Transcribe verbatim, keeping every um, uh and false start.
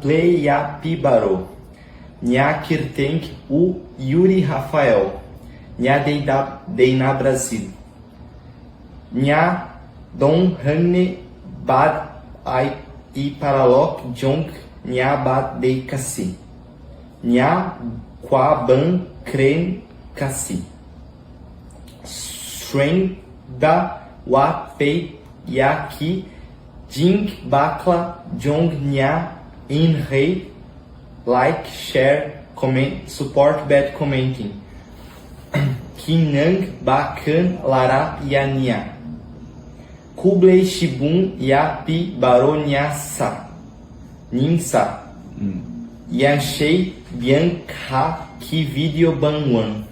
Khublei ïa phi baroh. Ñia kyrteng u Yuri Rafael. Ñia dei da, dei na Brazil. Ñia dong hangne bad ai i paralok jong ñia bad dei Khasi. Ñia kwah ban kren Khasi. Sngewbha wat peit ïa ki jingbakla jong ñia, hynrei like, share, comment, support bad commenting. Ki nang ba kren larap ïa ñia. Khublei shibun ïa phi baroh, ñia sa, ñing sa ïa shei biang ha ki video ban wan.